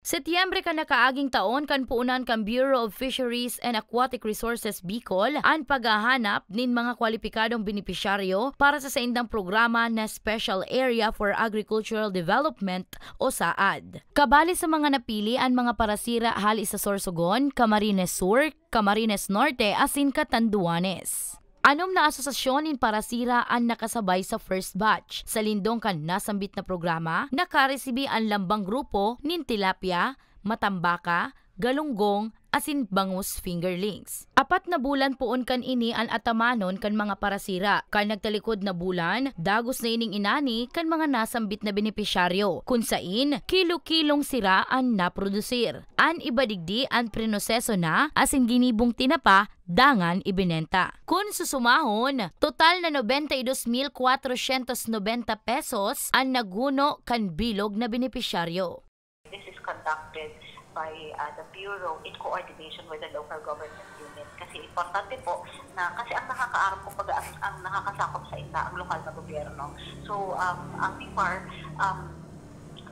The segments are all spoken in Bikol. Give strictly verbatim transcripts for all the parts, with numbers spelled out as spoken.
Setyembre kan nakaaging taon, kan puonan kan Bureau of Fisheries and Aquatic Resources Bicol an paghahanap nin mga kwalipikadong benepisyaryo para sa saindang programa na Special Area for Agricultural Development o SAAD. Kabali sa mga napili an mga parasira hali sa Sorsogon, Camarines Sur, Camarines Norte asin Catanduanes. Anom na asosasyon nin parasira an nakasabay sa first batch. Sa lindong kan nasambit na programa, nakaresibi an lambang grupo nin tilapia, matambaka, galunggong, asin bangus fingerlings. Apat na bulan poon kan ini an atamanon kan mga parasira. Kan nagtalikod na bulan, dagos na ining inani kan mga nasambit na benepisyaryo, kun sain kilo-kilong sira an naprodusir. An iba digdi an prinoseso na asin ginibong tinapa dangan ibinenta. Kun susumahon, total na nobenta y dos mil kwatrosyentos nobenta pesos an naghuno kan bilog na benepisyaryo. This is conducted by uh, the Bureau in coordination with the local government unit. Kasi importante po na, kasi ang nakakaaram, kumbaga, ang, ang nakakasakop sa inda, ang lokal na gobyerno. So, um, ang BFAR, um,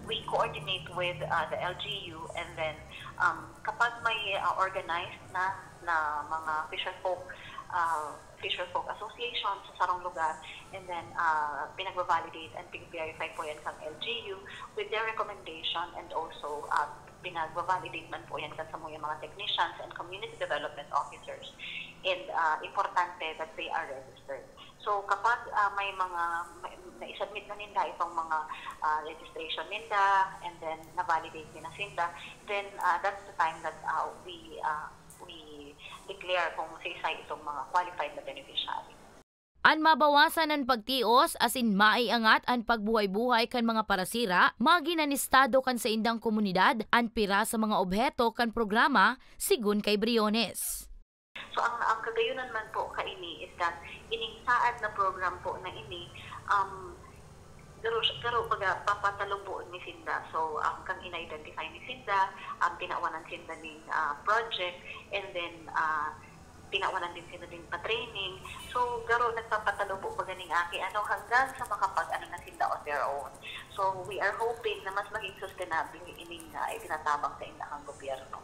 we coordinate with uh, the L G U, and then um, kapag may uh, organized na na mga fisher folk, uh, fisher folk association sa sarong lugar, and then uh, pinagbabalidate and pig-verify po yan kang L G U with their recommendation, and also uh, pinagbabalidate man po yan kan samuyang mga technicians and community development officers. And uh, importante that they are registered. So kapag uh, may mga may, na-submit na ninda itong mga uh, registration ninda, and then na-validate nila sinda, then uh, that's the time that uh, we uh, we declare kung sisay itong mga qualified na beneficiary. An mabawasan an pagtios asin maiangat an pagbuhay-buhay kan mga parasira, magin an estado kan saindang komunidad an pira sa mga obheto kan programa, sigon kay Briones. So ang ang kagayunan man po kaini is that ining saad na program po na ini um, garo, garo baga papataluboon ni sinda. So um, kang ina-identify ni sinda, um, tinawanan sinda ning uh, project, and then uh, tinawanan din sila din pa-training. So, garo nagpapatalubo pa ganing aki ano hanggang sa makapag ano na sila on their own. So, we are hoping na mas maging sustainable ining uh, itinatabang sa indahang gobyerno.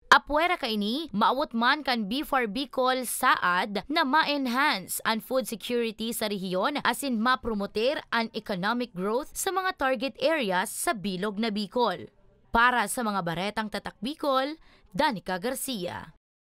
Apwera kaini, maawot man kan B four Bicol saad na ma-enhance an food security sa rehiyon asin mapromoter an economic growth sa mga target areas sa bilog na Bicol. Para sa mga baretang tatak Bicol, Danica Garcia.